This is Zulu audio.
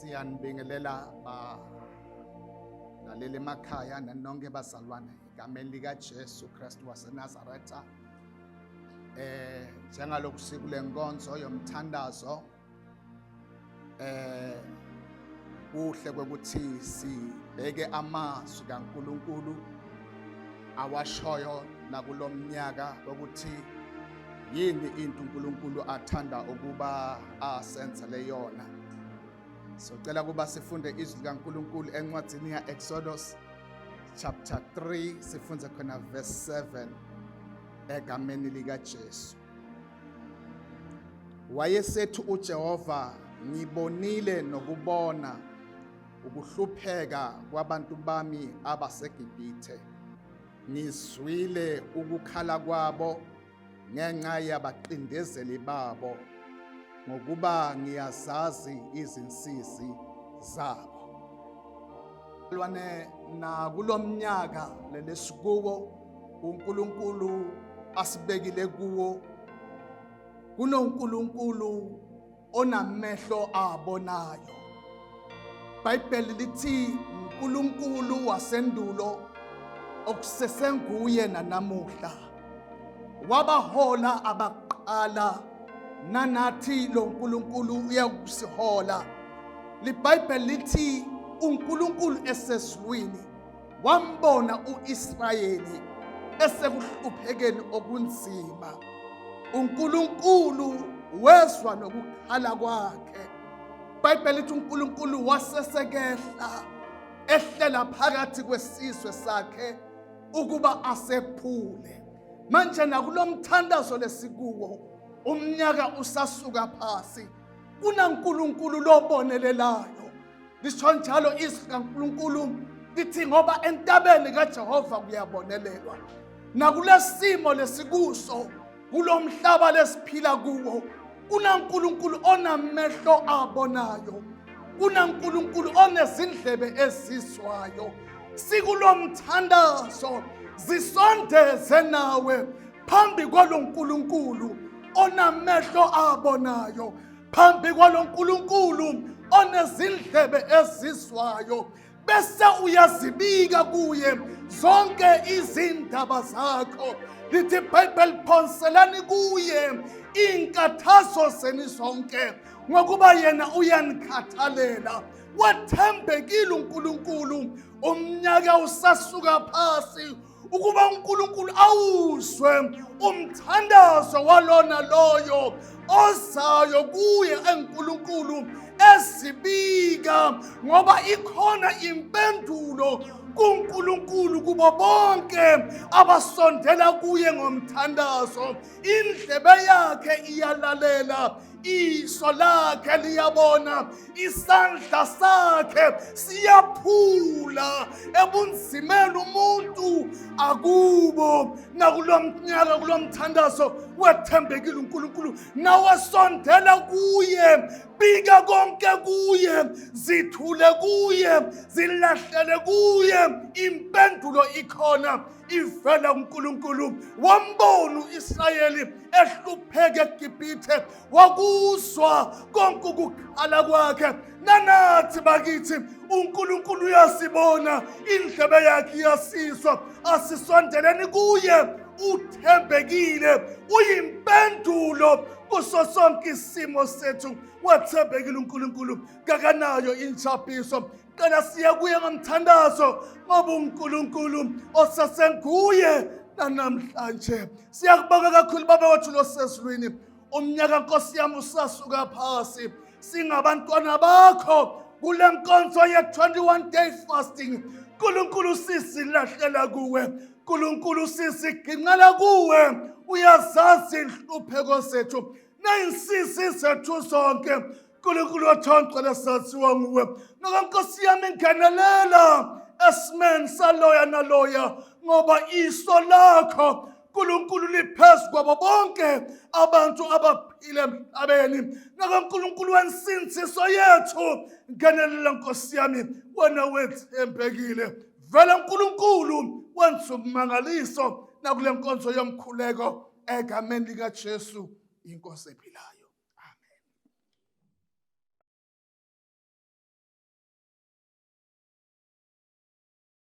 Siyanibingelela balaleli emakhaya nanonke bazalwane egameni likaJesu Kristu waseNazaretha. Njengalokhu sikule nkonzo yomthandazo, kuhle kwekuthi sibheke amazwi kaNkuluNkulu awashoyo nakulomnyaka ukuthi yini into uNkulunkulu athanda ukuba asenzele yona. Socela kuba sifunde izwi likaNkulunkulu encwadini ya-Exodus chapter 3, sifunde khona verse 7 egameni likaJesu. Wayesethi uJehova, ngibonile nokubona ukuhlupheka kwabantu bami abaseGibhithe, ngizwile ukukhala kwabo ngenxa yabaqindezeli babo, ngokuba ngiyazazi izinsizi zabo. Lwane nakulomnyaka lelesikuwo uNkulunkulu asibekile kuwo, kunoNkulunkulu onamehlo abonayo. IBhayibheli lithi uNkulunkulu wasendulo okusesenguye nanamuhla wabahola abaqala, nanathi lo nkulunkulu uyakusihola. LiBhayibheli lithi uNkulunkulu esezulwini wambona uIsrayeli esekuhluphekeni okunzima. UNkulunkulu wezwa nokukhala kwakhe. IBhayibheli lithi uNkulunkulu wasesekehla ehlela phakathi kwesizwe sakhe ukuba asephule. Manje nakulomthandazo lesikuwo, umnyaka usasuka phasi, kunaNkulunkulu lobonelelayo. Lisho njalo izwi kaNkulunkulu lithi ngoba entabeni kaJehova kuyabonelelwa. Nakulesimo lesikuso kulomhlaba lesiphila kuwo, kunaNkulunkulu onamehlo abonayo, kunaNkulunkulu onezindlebe ezizwayo. Sikulomthandazo, zisondeze nawe phambi kwaloNkulunkulu onamehlo abonayo, phambi kwaloNkulunkulu onezindlebe ezizwayo, bese uyazibika kuye zonke izindaba zakho. Lithi iBhayibheli, phonselani kuye inkathazo zenu zonke, ngokuba yena uyanikhathalela. Wethembekile uNkulunkulu. Umnyaka usasuka phasi ukuba uNkulunkulu awuzwe umthandazo walona loyo ozayo kuye eNkulunkulu ezibika, ngoba ikhona impendulo kuNkulunkulu kubo bonke abasondela kuye ngomthandazo. Indlebe yakhe iyalalela, iso lakhe liyabona, isandla sakhe siyaphula ebunzimeni umuntu akubo. Nakulomnyaka, kulomthandazo, wethembekile uNkulunkulu. Nawe sondela kuye, bika konke kuye, zithule kuye, zilahlele kuye, impendulo ikhona ivela kuNkulunkulu. Wambona uIsrayeli ehlupheke eGibhithe, wakuzwa konke ukukhala kwakhe. Nanathi bakithi uNkulunkulu uyasibona, indlebe yakhe iyasizwa. Asisondeleni kuye, uthembekile, uyimpendulo kuso sonke isimo sethu. Wathembekile uNkulunkulu, kakanayo injabhiso. Qala siye kuye ngomthandazo, ngoba uNkulunkulu osasenguye namhlanje. Siyakubonga kakhulu Baba wethu losezulwini. Umnyaka Nkosi yami usasuka phasi, singabantwana bakho kule nkonzo ye-21 day fasting. Nkulunkulu, sisilahlela kuwe. Nkulunkulu, sisiginqela kuwe. Uyazazi inhlupheko zethu ney'nsizi zethu zonke. Nkulunkulu wathongcwele, saziwa nguwe. Ngakho Nkosi yami, ngenelela esimeni saloya naloya, ngoba iso lakho Nkulunkulu liphezu kwabo bonke abantu abaphila emhlabeni. Ngakho Nkulunkulu wensindiso yethu, ngenelela Nkosi yami, wena wethembekile. Vela Nkulunkulu, wenza ummangaliso nakule nkonzo yomkhuleko egameni likaJesu inkosi ephilayo.